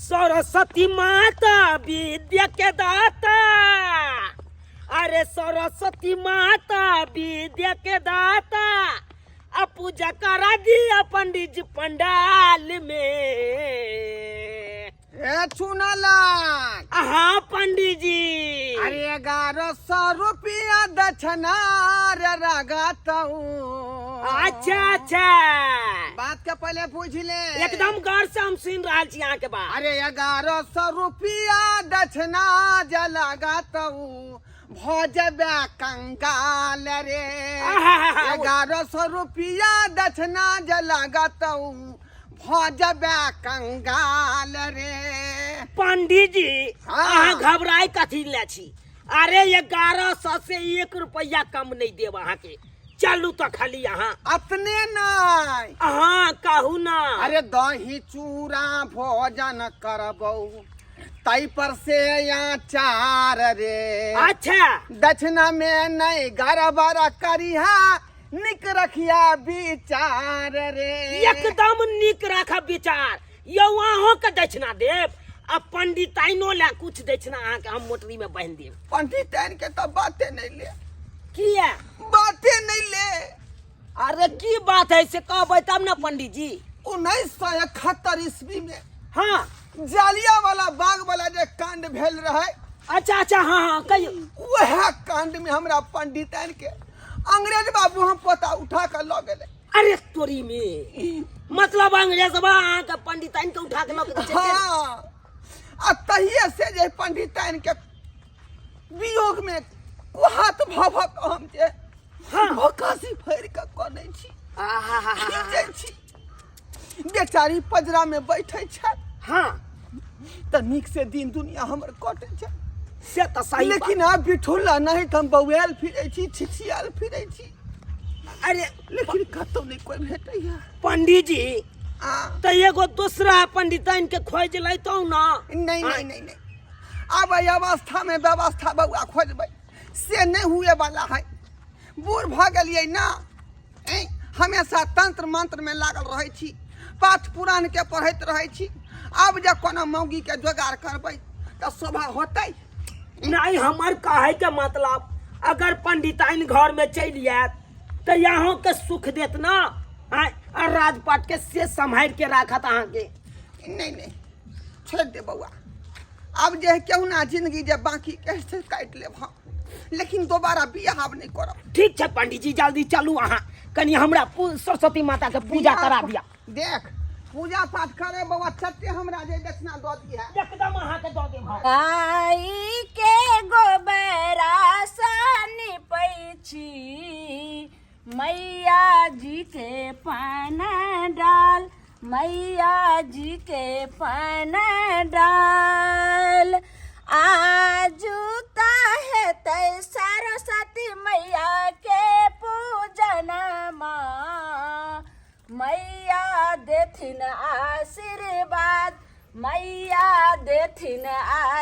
सरस्वती माता विद्या के दाता, अरे सरस्वती माता विद्या के दाता, आ पूजा करा दिया पंडित जी पंडाल में। ए चुनालाल। हाँ पंडित जी। अरे 1100 रुपया दक्षिणा रे लगाताऊ। अच्छा अच्छा, बात के पहले पूछ ले। एकदम गौर से हम सुन रहा छी अहाँ के बात। अरे 1100 रुपया दक्षिणा जे लगाताऊ भ जेबे कंगाल रे। 1100 रुपया दक्षिणा जे लगाताऊ भ जेबे कंगाल रे। पंडित जी हाँ। अहाँ घबराए कथी ले छी? अरे 1100 से 1 रुपया कम नहीं देब अहाँ के। चलू तो खाली अहाँ। अपने नहीं। हाँ कहू ना। अरे दही चूड़ा भोजन करबौ तई पर से अचार रे। अच्छा। दक्षिणा में नहीं गड़बड़ करिहा, निक रखिया विचार रे। एकदम निक रखा विचार। यौ अहों के दक्षिणा देब आ पंडिताइनो ले कुछ दक्षिणा अहाँ के हम मोटरी में बांधि देब। पंडिताइन के तो बाते नहीं ले। किया? बाते नहीं ले। अरे की बात है से कहबै तब ना पंडित जी। 1971 ईस्वी में हाँ जालिया वाला बाग वाला जे कांड भेल रहे। अच्छा अच्छा हाँ हाँ कहियो। वह कांड में हमरा पंडिताइन के अंग्रेज बाबू हम पोता उठा के लऽ गेलै। अरे तोरी में मतलब अंग्रेज बा अहाँ के पंडिताइन के उठा के लऽ गेलै। हाँ, आ तहिए से जे पंडिताइन के वियोग में कुहात भऽ भऽ कऽ हम जे हाँ। भकासी फाड़ि कऽ कनै छी, आहाहाहा। खींचै छी। बेचारी पजरा में बैठे छै। हाँ। तऽ नीक से दिन दुनिया हमर कटै छै। से तऽ सही बात। लेकिन आब बिठुला नहीं तऽ हम बौआयल फिरै छी, छिछियाल फिरै छी। अरे लेकिन कतौ नहीं कोई भेटैया। पंडित जी आ। तऽ एगो दूसरा पंडिताइन के खोज लैतौ ना। नहीं, नहीं, नहीं, नहीं। आब एहि अवस्था में व्यवस्था बौआ खोजबै से नहीं हुए वाला है। बूढ़ भऽ गेलियै ना, हमेशा तंत्र मंत्र में लागल रहै छी, पाठ पुराण के पढ़ैत रहै छी। आब जे कोनो मौगी के जोगाड़ करबै तऽ शोभा होतै नहीं। हमर कहै के मतलब अगर पंडिताइन घर में चलि आयत तऽ यहाँ के सुख देत ना, आ राजपाट के से सम्हारि के राखत अहाँ के। नहीं नहीं छोड़ दे बौआ, आब जे केहुना जिंदगी जे बाकी के से काटि लेब हम, लेकिन दोबारा बियाह आब नहीं करब। ठीक छै पंडित जी, जल्दी चलू अहाँ, कनि हमरा सरस्वती माता के पूजा बियाह करा दिया। देख पूजा पाठ करे बौआ, चट्टे हमरा जे दक्षिणा दऽ दिहे। एकदम अहाँ के दऽ देब हम। गाय के गोबरा सा निपै छी, मैया जी के पान डाल, मैया जी के पान डाल। आजू हेतै सरस्वती मैया के पूजन माँ, मैया देथिन आशीर्वाद, मैया देथिन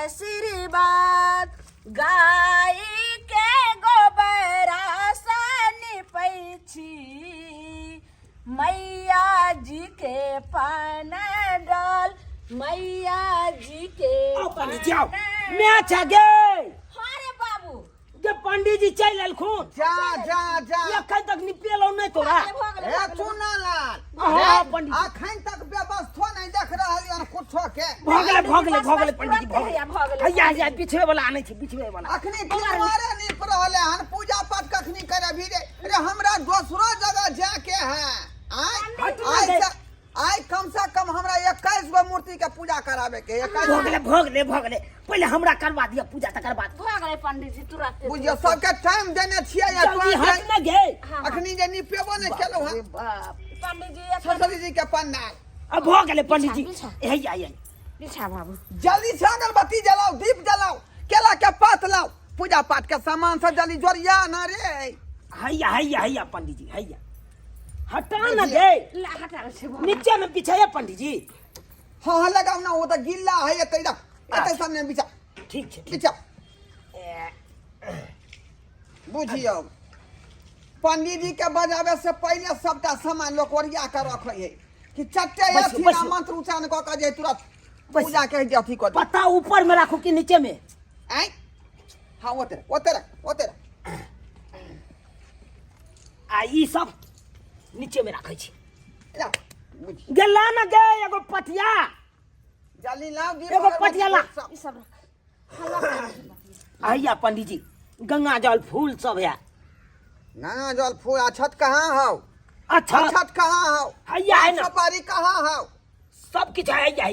आशीर्वाद। गाय के गोबरा सा निपै छी, मैया जी के पान डाल, मैया जी के आओ पंडित जी, आओ। पान मैं अच्छा गे। हाँ रे बाबू। जे पंडित जी चलि एलखुन। जा जा जा। एखन तक निपेलौ नहि तोरा। भऽ गेलै, ए भऽ गेलै। चुनालाल। हाँ, ए, पंडित जी। अखन तक व्यवस्थो नहि देख रहल यन कुछो के। भऽ गेलै, भऽ गेलै, भऽ गेलै बस, पंडित जी, भऽ तुरन्ते गेलै। हैया, भऽ गेलै। हैया, हैया, बिछबै वाला आनै छै, बिछबै वाला। अखनी किनवारे नीप रहले हन, पूजा पाठ कखनी करबही रे? रे हमरा दोसरो जगह जाके है। आय, हट ना आय गे। से, आय कम से कम हमरा 21 गो मूर्ति के पूजा कराबे के, 21 भऽ गेलै, भऽ गेलै, भऽ गेलै। पहिले हमरा करवा दिअ पूजा, तकर बाद। भऽ गेलै पंडित जी, तुरन्ते। बुझियौ सबके टाइम देने छियै या जल्दी तुरन्त हट ना गे। हाँ, हाँ। अखनी जे निपेबो नहि केलहुँ हन। अरे बाप। पंडित जी, एखन सरस्वती जी के पंडाल। अब भऽ गेलै पंडित जी। बिछा, हैया, हैया। बिछा बाबू। जल्दी से अगरबत्ती जलाओ, दीप जलाओ, केला के पात लाओ, पूजा पाठ के सामान सब जल्दी जोड़िया ना रे। हैया, हैया, हैया पंडित जी, हैया। हटा ना गे। ला, हटा छै बाबू। नीचे में बिछाया पंडित जी। हाँ, हाँ, लगाओ ना, वो तो गिल्ला है, एतै रख, एतै सामने बिछा। ठीक छै, ठीक। बिछा। बुझियौ पंडित जी के बजावे से पहले सबटा सामान लोक ओरिया के रखै है कि चट्टे बैसू, अथी बैसू। ना मंत्र उच्चारण कऽ के जे तुरंत पूजा के जे अथी कऽ दे। पत्ता ऊपर में राखू कि नीचे में? आँय, हाँ, ओते रख, ओते रख, ओते रख। आ ई सब नीचे में राखै छी। ला, बुझी। गेला न गे एगो पटिया। जल्दी लाओ दीप एगो अगरबत्ती पटिया ला। सब। ई सब रख। आइया पंडीजी, गंगा जल फूल सब है। गंगा जल फूल, अछत कहाँ हौ? अच्छा। अछत कहाँ हौ? हैया है ना। सुपारी कहाँ हौ? सब किछु है, हैया है,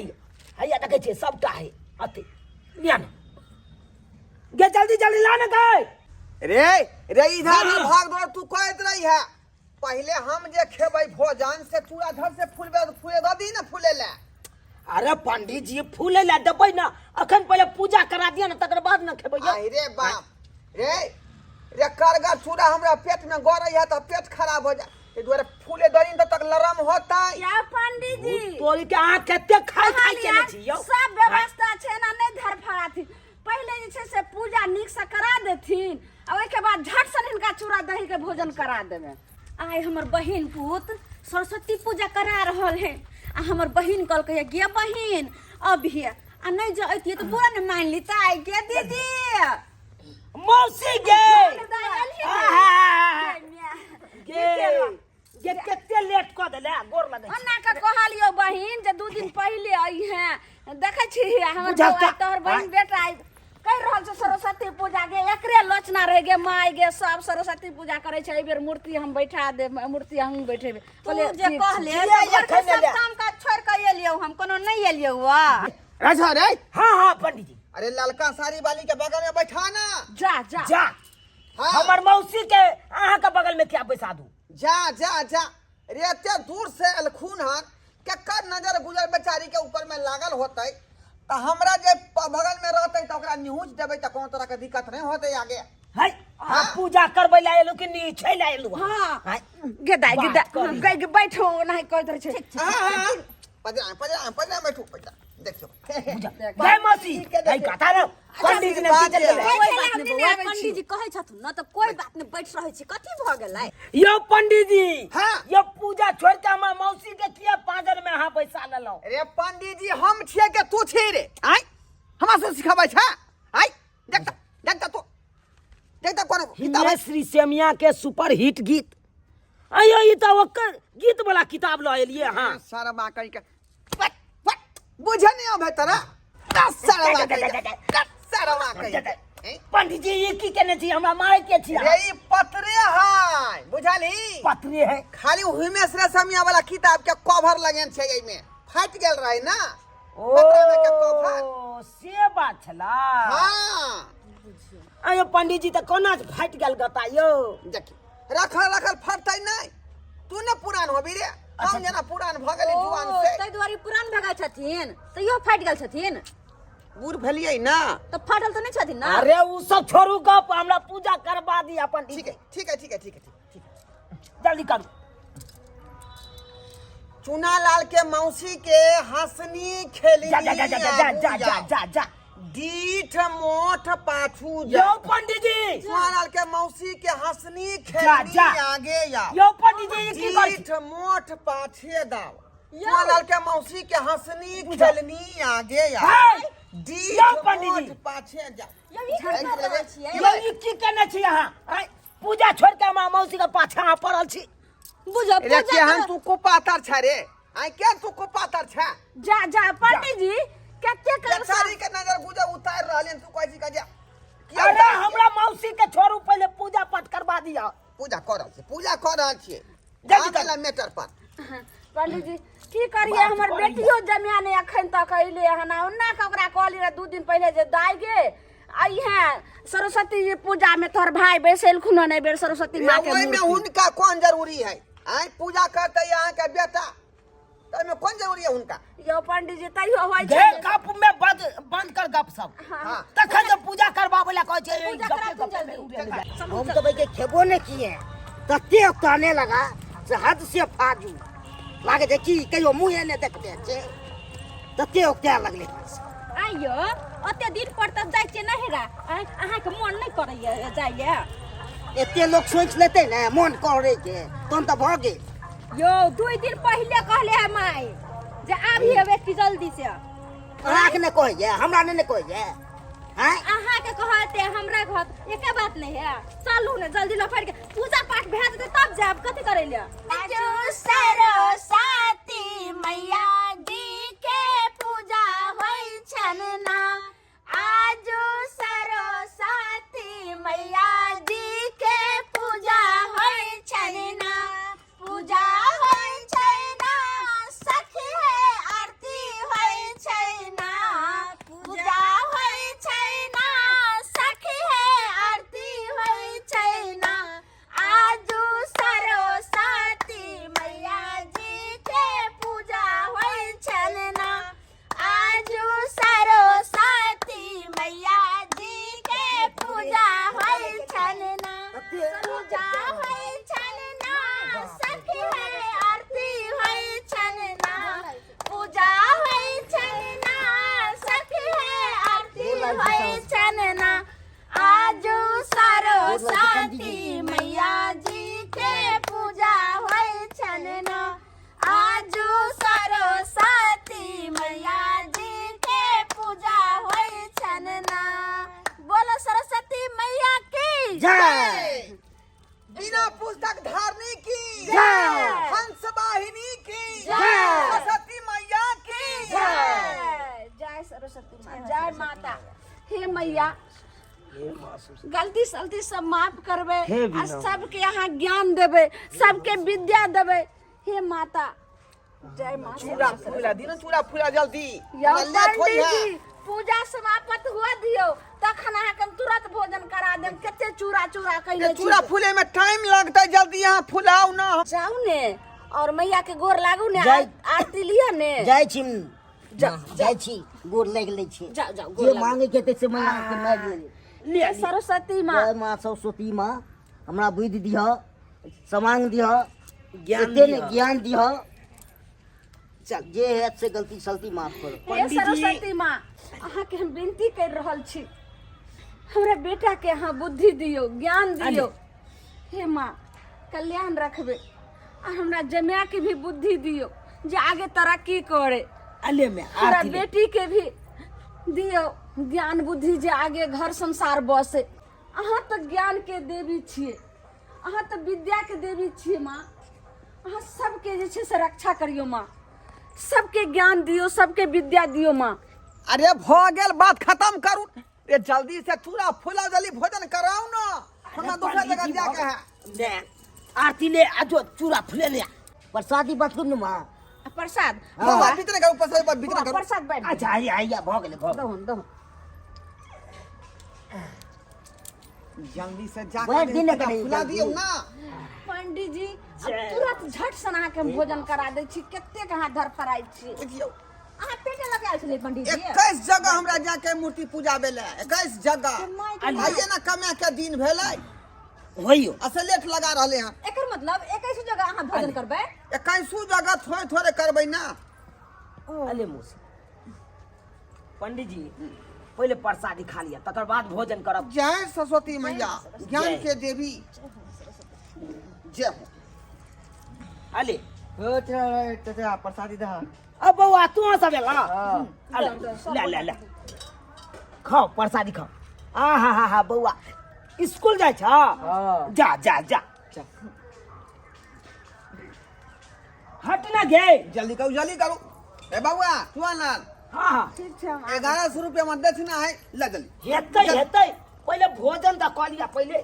हैया देखै छियै सबटा है। अथी लिया ने गे, जल्दी जल्दी ला ने गे। रे रे, इधर हाँ। भाग दौड़ तू कहत रही है। पहले हम जे खेबै भोजन से तू इधर से फूलबे, फूले दऽ दी ने फूले ले। अरे पंडित जी, फूले ला देबै ना, अखन पहिले पूजा करा दिअ ने, तकर बाद ने खेबै यौ। आई रे बाप रे रे, करगर चूड़ा हमरा पेट में गड़ै है तऽ पेट खराब हो जाए, ताहि दुआरे फूले दही ने तक लरम होतै। या पंडित जी, तोरी के अहाँ कते खाइ खाइ केने छी यौ। सब व्यवस्था छै ना, नहि धरफड़ाथिन। पहिले जे छै से पूजा नीक से करा देथिन आ ओहिके बाद झट सन हिनका चूड़ा दही के भोजन करा देबै। आइ हमर बहिन पुत सरस्वती पूजा करा रहल है आ हमर बहिन कहलकै गे बहिन अभी आ नहि जे अतियै तऽ बुरा ने मान ली। गे दीदी। मौसी गे। आहा। गे गे, कते लेट कऽ देले, गोर लगै छी। ओना के कहलियो बहिन जे 2 दिन पहिले आई है, देखै छी हमर बुझल बौआ तोहर बहिन बेटा आई कहि रहल छै सरस्वती पूजा गे, एकरे लोचना रह गे माय गे, सब सरस्वती पूजा करै छै, एहि बेर मूर्ति हम बैठा देब, मूर्ति हम बैठेबै। तू जे ठीक छै। कहले जिया तऽ या घरके खैने सब ले। काम काज छोड़ि कऽ एलियौ, हम कोनो नहि एलियौ वा। राजा रे। हाँ हाँ पंडित जी। अरे, ललका साड़ी वाली के बगल में बैठा ना। जा जा। जा। हाँ। हमर मौसी के अहाँ के बगल में क्या बैसा दू? जा जा जा रे, एते दूर से अलखून हन, केकर नजर गुजर बेचारी के ऊपर में लागल होतै, तऽ हमरा जे बगल में रहतै तऽ ओकरा निहुँच देबै तऽ कोनो तरह के दिक्कत नहि होतै आगे। है, अहाँ पूजा करबै ला एलू कि नीचे ला एलू? हाँ। है? गे दाइ गे। बात दाइ करी। गे गे, बैठो, ओनाही कहैत रहै छै। हाँ हाँ हाँ, पजरा पजरा पजरा, बैठू पजरा, देखियो। जय मौसी है, कथा न पंडित जी ने की चल गेलै। कोई बैठे बात हम नहि नहि बौआ, आबै छी। पंडीजी कहै छथुन ने तऽ कोई बात नहि, बैठ रहै छी, कथी भऽ गेलै? यौ पंडित जी। हाँ। यौ, पूजा छोड़ के हमर मौसी के किया पांजर में अहाँ बैसा लेलहुँ? रे पंडित जी, हम छियै के तू छी रे? आय, हमरा से सिखाबै छै? आय, देख तऽ, देख तऽ, तू देख तऽ कोनो किताब है। हिमेश रेशमिया के सुपर हिट गीत अयो, ई तऽ ओकर गीत वाला किताब लऽ एलियै अहाँ। सरबा कहि के पट पट बुझे नहीं आबै तोरा, दस सरबा कहि के, दस सरबा कहि के। हैं? पंडित जी, ई की केने छी? हमरा मारे के छी? रे, ई पत्रे है, बुझलही? पत्रे है। खाली हिमेश रेशमिया वाला किताब के कवर लगेन छै, एहिमे फाटि गेल रहे ना पत्रा में के कवर। ओ, से बात छला। हाँ। अयो पंडित जी, तऽ कोना फाटि गेल गता यौ? देखी, रखल रखल फटतै नहि। तू ने पुरान होबी रे, हम जेना पुरान भऽ गेली जुआन ओ, से। ताहि दुआरे पुरान भऽ गेल छथिन तैयो फाटि गेल छथिन। बूढ़ भेलियै ना। तऽ फाटल तऽ नहि छथिन ना? अरे, उ सब छोड़ू गप, हमरा पूजा करवा दी पंडित। ठीक है, ठीक है, ठीक है, ठीक है, ठीक है। जल्दी करू। चुना लाल के मौसी के हंसनी खेलनी जा जा जा जा जा जा जा जा जा। डीठ मोठ पाछू जा। यौ पंडित जी। चुना लाल के मौसी के हंसनी जा, खेलनी जा। आगे या। यौ पंडित जी, ई की करै छी? डीठ मोठ पाछे दाव। चुना लाल के मौसी के हंसनी खेलनी आगे या। हे! डीठ यौ पंडित जी। मोठ पाछे जा। यौ, ई की कर रहल छियै? यौ, ई की केने छी अहाँ? आँय, पूजा छोड़ के हमरा मौसी के पाछा अहाँ पड़ल छी। बुझो रे पूजा केहन कर तू कुपातर छ रे? आइ केहन तू कुपातर छ? जा जा पंडित जी, कते कर बेचारी के नजर गुजर उतार रहलियन, तू कहै छी के जा। किया अरे उतारै छियै? हमरा मौसी के छोड़ू, पहिले पूजा पाठ करवा दिअ। पूजा कर रहल छियै, पूजा कर रहल छियै। जल्दी आ कर। गेला मेटर पर। पंडित जी, की करिए, हमर बेटियो जमिया नहि अखन तक अइले हन। ओना के ओकरा कहली रहे 2 दिन पहिले जे दाइ गे अइहे सरस्वती जी पूजा में, तोहर भाई बैसेलखुन हन एहि बेर सरस्वती माँ के ओहिमे मूर्ति। हुनका कोन जरूरी है? आइ पूजा करते अहाँ के बेटा, तऽ ओहिमे कोन जरूरी है हुनका? यौ पंडित जी, तैयो होइ गे छै। गप में बंद बंद कर गप सब। हाँ। तखन जे पूजा करबाबै ला कहै छै, पूजा गपे कराथुन गपे में जल्दी। उड़ेल जाय। हम तो भाई के खेबो नहीं किए, तते ताने लगा से हद से फाजू लागे छै की कहियो मुँहे नहि देखने छै, तते ओकरा लगले। आइयो ओते दिन पर तऽ जाइ छियै नहिरा, आँय, अहाँके मोन नहि करैया जाइले? एते लोक सोचि लेतै ने मोन करे के, तहन तऽ भऽ गेल। यौ, 2 दिन पहिले कहले है माय जे आबी हेबे की जल्दी से। अहाँके नहि कहैए, हमरा नहि ने कहैए। आँय? अहाँके कहते हमरा कहत एके बात नहीं है। चलू ने जल्दी लफड़ के पूजा पाठ भए जेतै तब जायब। कथी करै ले? सरस्वती मैया जी के पूजा होइ छन ना, आजू सरस्वती मैया जी के पूजा होइ छन ना, पूजा होइ छै ना सखी हे, आरती होइ छै ना, पूजा होइ छै ना सखी हे, आरती होइ छै ना, आजू सरस्वती मैया जी के पूजा होइ छन ना, आजू सरस्वती मैया जी के पूजा होइ छन ना, पूजा होइ छन ना सखी हे, आरती होइ छन ना, पूजा होइ छन ना सखी हे, आरती होइ छन ना, आजू सरस्वती मैया जी के पूजा होइ छन ना, आजू सरस्वती मैया जी के पूजा होइ छन ना। बोलो सरस्वती मैया की जय। बिना पुस्तक धारणी की जय। हंस वाहिनी की जय। सरस्वती मैया की जय। जय सरस्वती माँ, जय माता। हे मैया, गलती सलती सब माफ करबै हे आ बिना। सबके अहाँ ज्ञान देबै, सबके विद्या देबै। हे माता, जय माँ चूड़ा फूला दिनो, चूड़ा फूला जल्दी। यौ लेट होई है। पंडीजी, पूजा समाप्त हुआ दियौ तखन अहाँके हम तुरंत भोजन करा देब। कते चूड़ा चूड़ा कहिले ये चूड़ा फूले में टाइम लगतै, जल्दी यहाँ फुलाउ ना। जाउ ने और मैया के गोर लागू ने, जय। आरती लिअ ने। जाइ छी, जाइ छी, गोर लागि लै छी। जाउ, जाउ, गोर जे लागू। मांगे के हेतै से मैया के मांगि लेबै। हे सरस्वती माँ, जय माँ सरस्वती माँ, हमरा बुद्धि दिह, समांग दिह, ज्ञान एते ने दिह। ज्ञान दिह। चल। जे हैत से गलती सलती माफ करो। हे पंडीजी। सरस्वती माँ, अहाँके हम विनती कर रहल छी, हमरा बेटा के अहाँ बुद्धि दियौ, ज्ञान दियौ। हे माँ, कल्याण रखबै आ हमरा जमाय के भी बुद्धि दियौ जे आगे तरक्की करे। अले में हमरा आरती ले। बेटी के भी दियौ ज्ञान बुद्धि जे आगे घर संसार बसे। अहाँ तऽ ज्ञान के देवी छियै, अहाँ तऽ विद्या के देवी छियै माँ। अहाँ सबके जे छै से रक्षा करियौ माँ, सबके ज्ञान दियौ, सबके विद्या दियौ माँ। अरे भ गेल, बात खत्म करू रे, जल्दी से चूड़ा फुला, जल्दी भोजन कराउ ना, हमरा दोसर जगह जाके है। ने आरती ले आ, जो चूड़ा फुले ले आ। प्रसादी बचू ने माँ। प्रसाद हाँ, हाँ, वितरण करू, प्रसाद वितरण करू। प्रसाद बैठ। अच्छा, आइया आइया, भऽ गेलै, भऽ गेलै। दहुन दहुन। जल्दी से जा बैठ दिन चूड़ा कनी फुला जल्दी। दियौ ना। पंडीजी, अब तुरंत झट सन अहाँके हम भोजन करा दै छी। कतेक अहाँ धरफड़ाइ छी? देखियौ, अहाँ पेटे लगा आयल छलियै पंडीजी? 21 जगह हमरा जाके मूर्ति पूजा भेलै, 21 जगह। आइए ना कमाए के दिन भेलै, होइयो असे लेट लगा रहले हैं। एकर मतलब 21 जगह अहाँ भोजन करबै? 21 जगह थोड़े थोड़े करबै ना। अले मौसी, पंडीजी पहिले प्रसादी खा लिअ, तकर बाद भोजन करब। जय सरस्वती मैया, ज्ञान जय। के देवी, जय हो। अले हो चाचा, प्रसादी दह। अब बौआ, तू सब एला? अले ले ले ले, खाओ, प्रसादी खाओ। आ हा हा हा, बौआ स्कूल जाइ छ? हाँ। जा जा जा, हट ना गे। जल्दी करू, जल्दी करू। ए बउआ सुआलाल। हाँ हाँ। ठीक छै, हम 1100 रुपया में दक्षिणा है, ले जल्दी। हेतै हेतै, पहिले भोजन तऽ कऽ लिअ पहिले।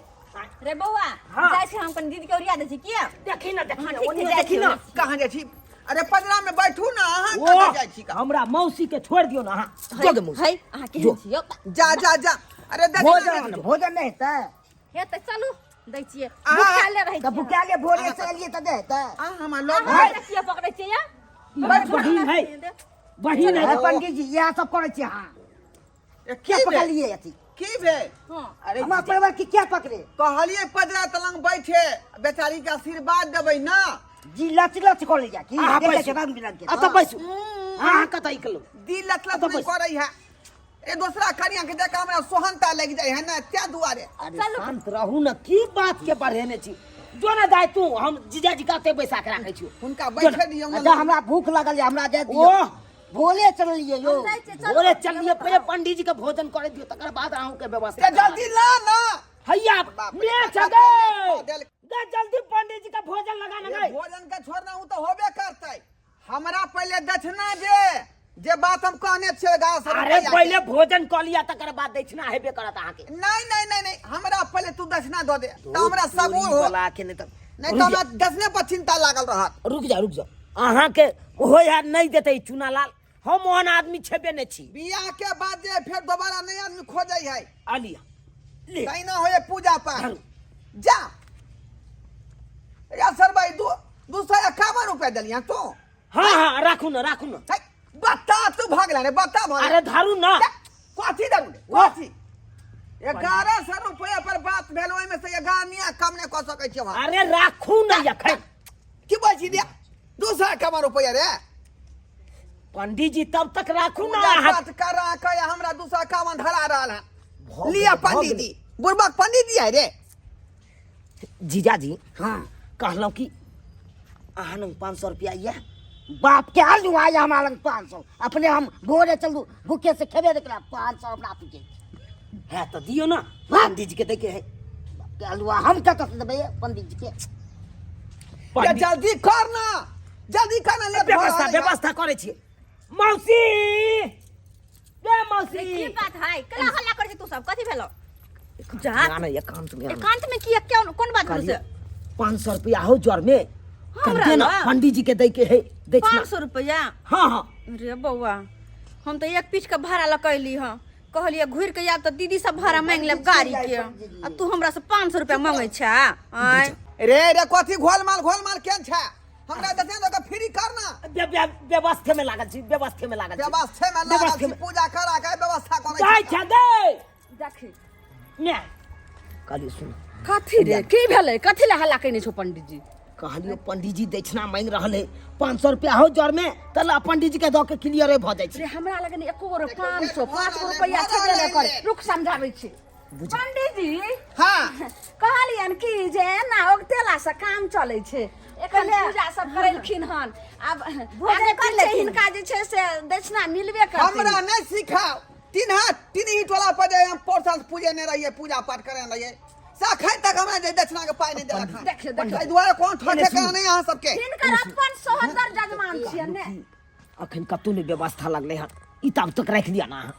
रे बौआ। हाँ। जाइ छी हम, कनि दीदी के ओरिया दै छी किया। देखी ना, देखी हाँ, ना, ठीक छै, ओनियो जाइ देखी छी। ना। कहाँ जाइ छी? अरे पजरा में बैठू ना अहाँ। ओ, कहाँ जाइ छी? कहाँ? हमरा मौसी के छोड़ दियौ ना अहाँ। जो गे मौसी। है, अहाँ जो। केहन छी यौ? जा जा जा, अरे दक्षिणा भोजन दे। भोजन नहि हेतै? हे तऽ चलू, दै छियै। अहाँ- भुखाले रहै तऽ छियै। भुखाले भोरे से एलियै तऽ नहि हेतै? आ हमरा लग अहाँ हमरा किया पकड़ै छियै यौ? बहिन है, बहिन है। हे पंडीजी, इएह सब करै छी अहाँ? ए, क्या की भेल? पकड़लियै अथी? की भेल? हँ। अरे हमरा परिवार के क्या पकड़े? कहलियै पजरा तलंग बैठे, बेचारी के आशीर्वाद देबै ना। जी लच लच करै जा की अहाँ देखै बैसू। छै रंग बिरंग के। अतऽ बैसू अहाँ, कतऽ निकलू? दिल लच लच अतऽ नहीं बैस। करै है, ए दोसरा कनिया के देख हमरा सोहनता लागि जाइ है ना, त्या दुआरे। अरे शांत रहू न, की बात के बढ़ेने छी? जो ना दाय तू, हम जीजाजी काते बैसा के राखै छियौ। हुनका बैठे दियौ अच्छा ना। हमरा भूख लागल या, हमरा जाय दियौ। ओह, भोरे चललिए यौ। हम जाइ छियै, चलू। भोरे चलिए, पहिले पंडीजी जी के भोजन करे दियो, तकर बाद अहूँ के व्यवस्था। ते जल्दी ला ना। हैया बाप रे, मैं बाप, छगे बाप, देल। गे, जल्दी पंडीजी के भोजन लगा ना ये गए। भोजन के छोड़ना उ तो होबे करतै, हमरा पहिले दक्षिणा दे, जे बात हम कहने छियै 1100 अरे रुपैया के। पहिले भोजन कऽ लिअ, तकर बाद दक्षिणा हेबे करत अहाँके। नहीं नहीं नहीं नहीं, हमरा पहिले तू दक्षिणा दऽ दे तऽ हमरा सबूर हो। बला के नहीं तऽ नहीं तऽ हमरा दक्षिणे पर चिंता लागल रहत। रुक जा, रुक जा, अहाँके ओहो यार नहीं देते चूना लाल, हम ओहन आदमी छेबे नहीं छी। बियाह के बाद जे फेर दोबारा नहीं आदमी खोजै है। आलिया ले। तहिना होय पूजा पाठ। धरू। जा या सर भाई, 251 रुपया देलिया तू। हाँ हाँ, राखू ना, राखू ना। है, बता तू भगला रे, बता भगला। अरे धरू ना। जा, कथी धरू रे, कथी? 1100 रुपया पर बात भेल, ओहिमे से 11 कम नहि कऽ सकै छियै हम। अरे राखू ना एखन। की बोल छी रे, 251 रुपया रे। पंडीजी जी तब तक राखू ना। पूजा अहाँ पाठ कर रहा के हमरा 251 धरा रहल है। भऽ लिया गेलै, भऽ पंडीजी, बुढ़बक पंडीजी है रे। जीजाजी। हाँ। कहलहुँ कि अहाँ लग 500 रुपया यऽ? बाप के आलू आया हमरा लग 500, अपने हम भोरे चलू भूखे से खेबे नहीं करा, 500 हमरा पूछे है तऽ दियौ ना पंडीजी के दैके है। बाप के आलू हम कतऽ से देबै पंडित जी के? ये पंडी- जल्दी कर ना, जल्दी कर ना, लेट भऽ व्यवस्था रहल है। व्यवस्था करै छियै। मौसी गे मौसी। की बात है, केला हल्ला करै छी तू सब? कथी भेलो? जा। ना ना, एकांत में आना। एकांत में किया? क्यों, कोन बात भेलो से? 500 रुपया हो जर में हमरा दे ना। लग? पंडीजी जी के दै के है दक्षिणा। 500 रुपया? हाँ हाँ। रे बौआ, हम तो एक पीठ के भाड़ा लकैली हँ, कहलिए घुरि के आयब तऽ दीदी सब भाड़ा मांगि लेब गाड़ी के, आ तू हमरा से 500 रुपया मांगै छै? आँय। रे रे, कथी घोल माल, घोल माल केहन छै? हमरा दक्षिणा दऽ के फ्री कर ना। व्यवस्थे में लागल छी, व्यवस्थे में लागल छी। व्यवस्थे में लागल व्यवस्थे छी। में। पूजा करा के व्यवस्था करै जाइ छी। छै गे। देखी। ने कहलियौ सुन। कथी रे, की भेलै? कथी लए हल्ला केने छौ पंडित जी? कहलियौ पंडीजी दक्षिणा मांगि रहल है, 500 रुपया हो जर में तऽ ला पंडीजी के दऽ के क्लियरे भऽ जाइ छै। रे, हमरा लगन एको गो 500, देखियौ, 5 गो भऽ रुपैआ रहल छेबे नहि है। करे। रुक, समझाबै छी। पंडीजी। हाँ। कहलियन कि जे एना उगतेला से काम चलै छै? एखन पूजा सब करेलखिन हन, आब भोजन आगे कर पीछे लेथिन। हिनका जे छै से दक्षिणा मिलबे करतै। हमरा नहीं सिखाओ। तीन हाथ तीन ही टोला पर जे हम पोर साल पूजे नहीं रहिए, पूजा पाठ करे नहीं रहिए, से अखन तक हमरा जे दक्षिणा के पाई नहीं देलक हन। देखियौ, देखियौ। एहि दुआरे कोन ठके करा नहीं अहाँ सबके। हिनकर अपन सोहदर जजमान छियनि ने। अखन कतौ नहि व्यवस्था लगलै हन, ई ताब तक राखि लिअ ना, अहाँ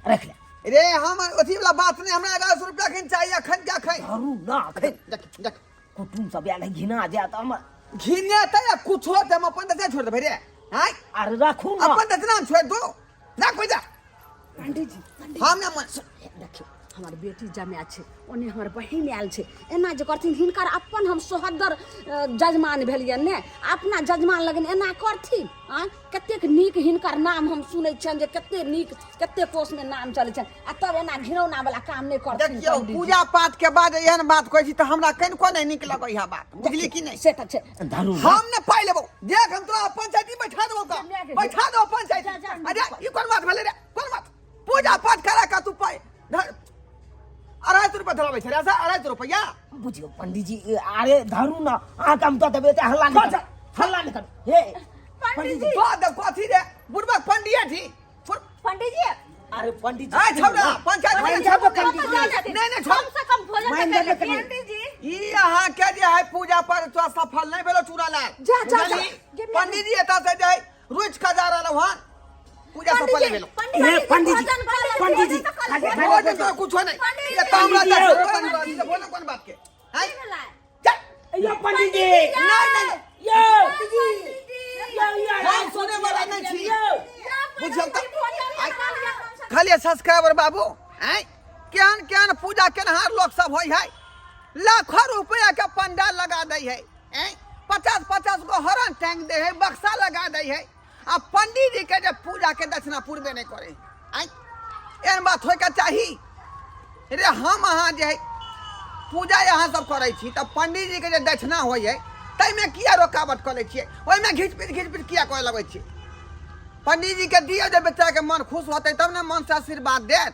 राखि लिअ। रे, हम अथी वाला बात नहीं, हमरा 1100 रुपया अखन चाहिए, अखन के अखन। धरू ना अखन। देख देख। कुटुम सब आयल है, घिना जायत हमर। घिने तऽ या कुछो तऽ हम अपन दक्षिणा छोड़ देबै रे? आँय? अरे राखू ना। अपन दक्षिणा हम छोड़ दू ना? कोई जा। पंडीजी। हम ना मन। देखियौ, हमर बेटी जमाए छै, ओने हमर बहिन आयल छै, एना जे करथिन? हिनकर अपन हम सोहदर जजमान भेलियनि ने, अपना जजमान लगन एना करथिन? आँय, कतेक नीक हिनकर नाम हम सुनै छियनि जे कतेक नीक, कतेक कोषमे नाम चलै छनि, आ तब एना घिनौना वाला काम नहि करथिन। देखियौ, पंडीजी। पूजा पाठ के बाद एहन बात कहै छी तऽ हमरा कनिको नहि नीक लगै है बात, बुझली कि नहि? से तऽ छै। धरू ना। हम ने पाइ लेबौ, देख, हम तोरा पंचायती बैठा देबौ का, बैठा देबौ पंचायती। अरे ई कोन बात भेलै रे, कोन बात? पूजा पाठ करा का तू पाइ 250 रुपया धराबै छै रे, 250 रुपया। बुझियौ पंडीजी, अरे धरू ना, अहाँके हम दऽ देबै, एते हल्ला नहि करू, हल्ला नहि करू हे पंडीजी। दऽ देब कथी रे, बुढ़बा पंडिये छी। पंडीजी। अरे पंडीजी। आय छौड़ा, पंचायत में मानि छौड़ा। जाबो पंडीजी। नहीं नहीं, छोड़। कम से कम भोजन मानि तऽ जाबो कर लेथिन। पंडीजी। पंडीजी। ई अहाँ के जे है पूजा पर तो सफल नहीं भेलो चूड़ा लाल। जा, जा, जा। बुझलही? पंडीजी एतऽ से जे है रुचि के जा रहल हन, पूजा सफल नहीं भेलो। हे पंडीजी, भोजन कर लेथिन, पंडीजी, भोजन तऽ कर लेथिन। भोजन तो कुछो नहीं। पंडीजी। ये तो हमरा पंडीजी, दस रुपया नहीं, भोजन कोन बात के आय? की भेलै? जा। यो पंडीजी। नहीं नहीं। यो यो यो। हम सुने वाला नहीं छी। यो। बुझल तऽ आइ खाली सब्सक्राइबर बाबू, आँय, केहन केहन पूजा केनहार लोक सब होइ है, लाखों रुपया के पंडाल लगा दै है, आँय, 50-50 गो हरण टांग दै है, बक्सा लगा दै है, आ पंडीजी जी के जे पूजा के दक्षिणा पूरबे नहीं करे। आँय, एहन बात होइके चाही रे? हम अहाँ जे है पूजा अहाँ सब करै छी तऽ पंडीजी के जे दक्षिणा होइ है ताहिमे किया रुकावट कऽ लै छियै? ओहिमे घीच पीट घीच पीट किया करऽ लगै छियै? पंडीजी के दियौ, जे बच्चाके मन खुश होतै तब ने मन से आशीर्वाद देत।